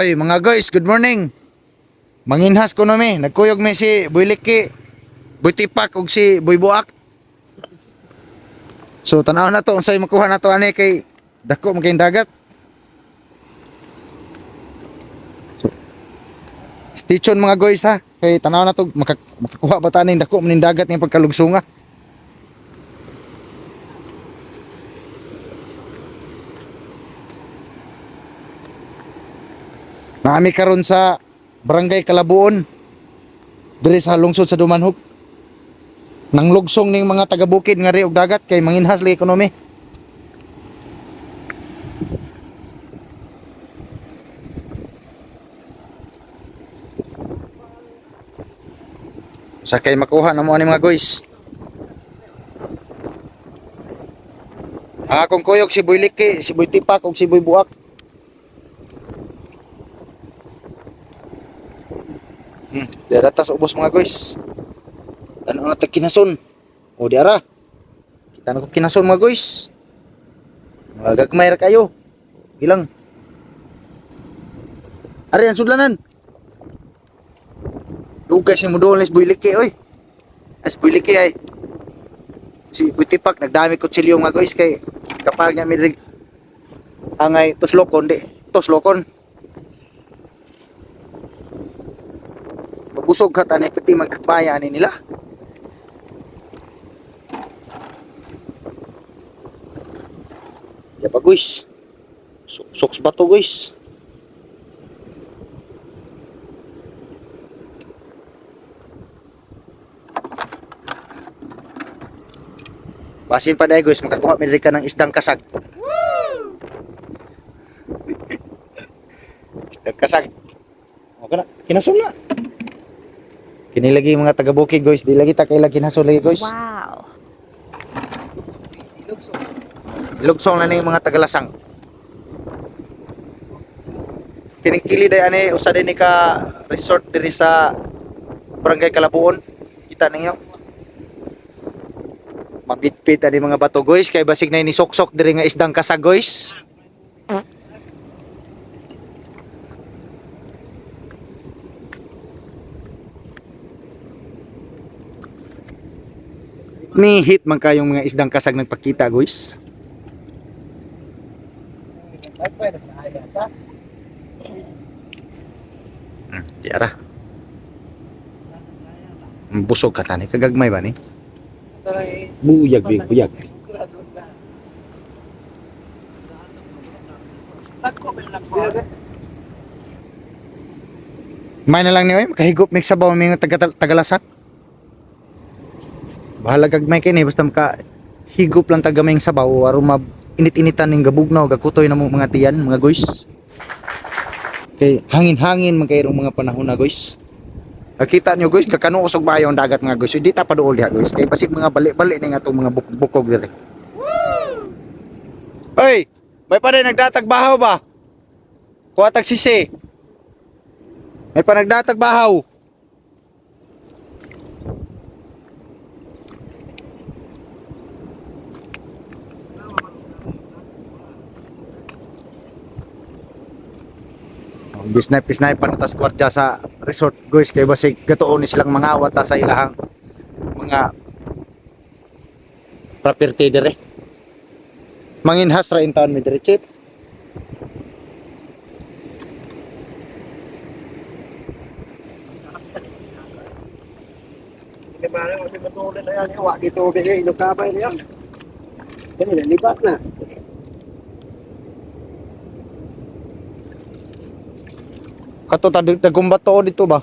Oy, mga guys, good morning. Manginhas ko nami, nagkuyog mi si Buyliki, Buytipak ug si Buybuak. So tanaw na to unsay makuha na to ani kay dako man kayong dagat. So, stay tuned mga guys ha. Kay tanaw na to makakuha ba ta ning dako man ning dagat ning pagkalugsunga. Naami karon sa Barangay Kalabuon. Diri sa lungsod sa Dumanhog. Nang lugsong ning mga taga-bukid nga og dagat kay manginhas lagi ekonomi. Sa kay makuha na mo ani mga guys. Ang akong kuyog si Boy Liki, si Boy Tipak ug si Boy Buak. Diara ta sa ubos mga guys. Tanaw na tag kinason. O diara. Kita na ko kinason mga guys. Mga gagmay ra kayo. Ilang. Ari ang sudlanan. Dugay si muduol ni Boy Liki oy. As Boy Liki ay. Si Boy Tipak nagdami kutsilyo mga guys kay kapag niya midrig angay tuslokon di tuslokon. Mabusog ka tani pati magkabaya ani nila. Ya pa guys. Suks bato guys. Basin pa dahil guys, makakuha mi diri ka ng isdang kasag. Isdang kasag. Okay na, kinasun na. Kini lagi mga taga-bukid guys, di lagi ta kailag kinasun lagi guys. Wow. Lugsong na ni mga tagalasang. Kining kili day ani usa din ni ka resort diri sa Barangay Kalabuon. Kita ninyo. Mabitbit ani mga bato guys kay basig na ni soksok diri nga isdang kasag guys. Ni hit man kayong mga isdang kasag nagpakita guys. Yara. Busog ka tani, kagagmay ba ni? Buyag, big, buyag. May na lang ni oy, makahigop mig sabaw mi nga taga tagalasak. Bahala gagmay kay ni basta maka higop lang tagamay sabaw aron ma init-initan ning gabugnaw gakutoy na mo mga tiyan mga guys. Kay hangin-hangin man kay mga panahon na guys. Nakita nyo guys, kakano usog ba ang dagat mga guys. Hindi ta paduol diha guys. Kay basig mga bali-bali ni nga itong mga bukog-bukog dire. Oy, may pa rin nagdatag bahaw ba? Kuha tag sisi. May pa nagdatag bahaw. Gisnipe-snipe pa na tas gwardya sa resort guys kay basig gatuon ni silang mga awat ta sa ilahang mga property dire. Manginhas ra in taon mi dire chip. Dito ilog ka pa yan. Kaya libat na. Kato ta dagong bato dito ba?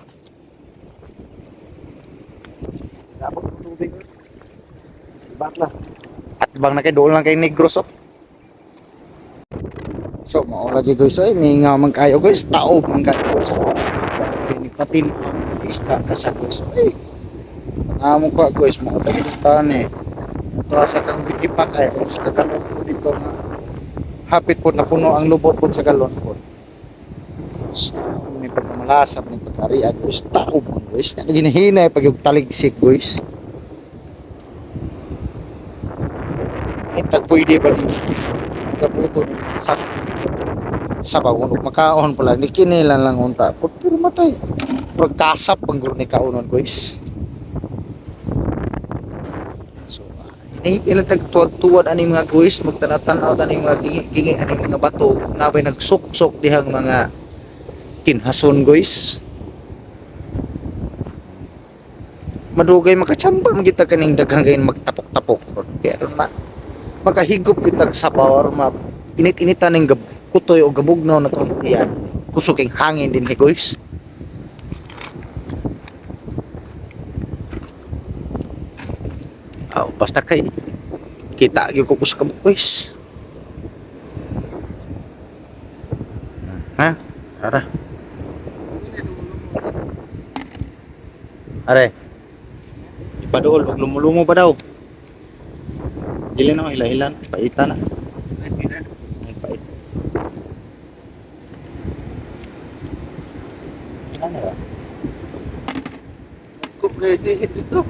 Dapat tubig. Libat na. At bang na kay doon lang kay Negros oh. So mao lagi guys oy, may nga man kayo guys, tao man kayo guys. Oh, ni patin ang mga isda ka sa guys. Oy. Amo ko guys, mao ta taon eh. Ito sa kang bitipak ay kung sa kagalon po dito nga hapit po na puno ang lubot po sa galon po. Ni pagkamalasa, ni pagkarian, guys, tao man guys. Ginahinay pag yung taligsik guys. Intag pwede ba ni kabuto ni sakto. Sabaw ug makaon pala ni kinilan lang unta. Pero matay. Murag kasap ang guro ni kaonon, guys. So, ini ilang tagtuwad-tuwad ani mga guys, magtanaw-tanaw ani mga gingi-gingi ani mga bato, nabay nagsuksok dihang mga kinhason, guys. Madugay makachamba man kita kaning daghang gayon magtapok-tapok ron. Kaya ron ma makahigop kitag sabaw aron ma init-initan ning kutoy o gabugnaw na tong tiyan. Kusog kay hangin din he, guys. Aw, basta kay kita gyud ko sa kabuk, guys. Ha? Tara. Are. Ipaduol og lumulumo pa daw. Dili na hilahilan, paita na. Ay, pait. Ano ba? Kung kasi dito.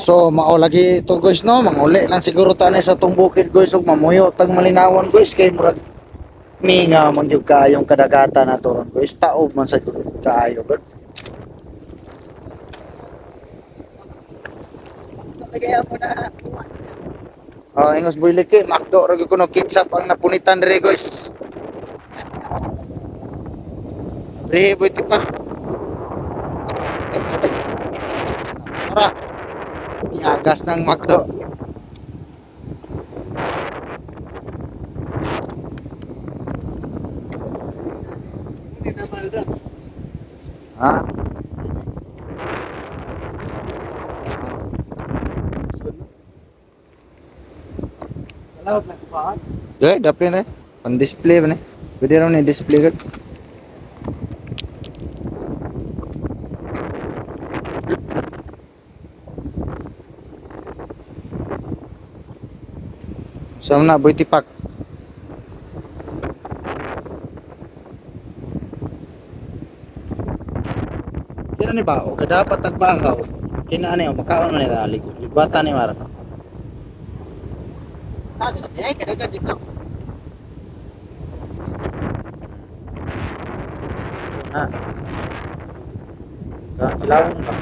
So mao lagi ito, guys, no, manguli lang siguro tani sa tong bukid, guys, ug mamuyo tag malinawan, guys, kay murag minga man gyud kaayong kadagatan nato ron, guys, taob man sa gyud kaayo gud. Kaya mo na. Oh, ingos boy liki, makdo ra gyud kuno ketchup ang napunitan dire, guys. Abrihe boy tipak. Tara. Iagas ng McDo. Hindi na malra. Ha? Kalawag na kuhaan. Jay, dapin rin. Pan-display ba ni? Pwede raw ni display gud. Saan na, boy tipak? Kina ni ba? O kadapat tagbahaw. Kina ani o makaon man nila ligo. Ligwata ni Mara. Ah, ay, kadagan dito. Ha. Ka kilawon ka.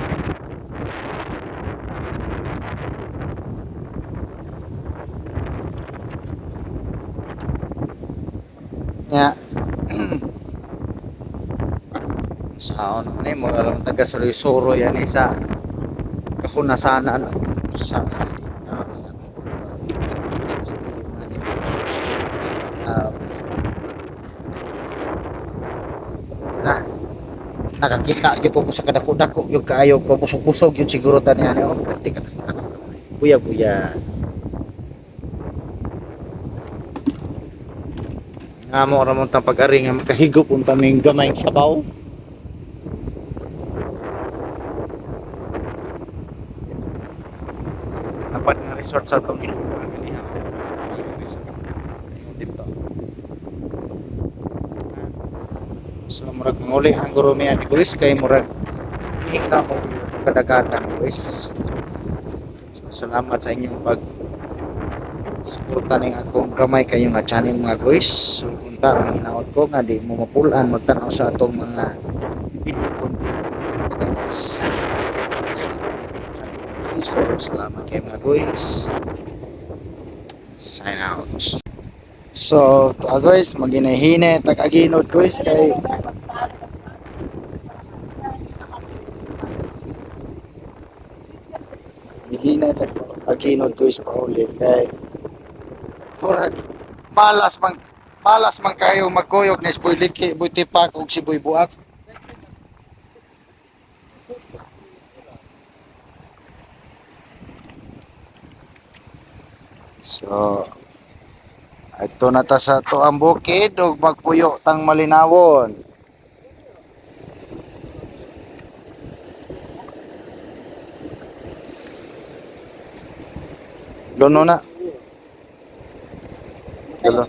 Ya. Saon ni mura lang taga Suloy-Suro yan eh, sa kahunasanan sa. Na nakakita gyud ko sa kadako-dako yung kaayo pabusog-busog yun siguro tani ani oh praktika buyag-buyag. Amo ra mon tang pag-ari nga makahigop unta ming gamay sabaw. Tapat nga resort sa atong gilukuan ganiha. Resort. Ingon dito. So murag manguli ang guro niya ni guys kay murag hinga ko itong kadagatan, guys. So, salamat sa inyong pag suporta ning akong gamay kayo nga channel, mga guys. So unta ang hinaot ko nga di mo mapulan magtan-aw sa atong mga video content pagawas sa atong YouTube channel, mga guys. So salamat kay mga guys. Sign out. So, to guys, maginahine tag aginod, guys, kay Na aginod, guys, pauli kay murag malas man kayo magkuyog ni Boy Liki, Boy Tipak ug si Boy Buak. So ito na ta sa tuang bukid ug magpuyo tang malinawon. Dono na. Dalo.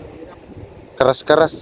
Karas-karas.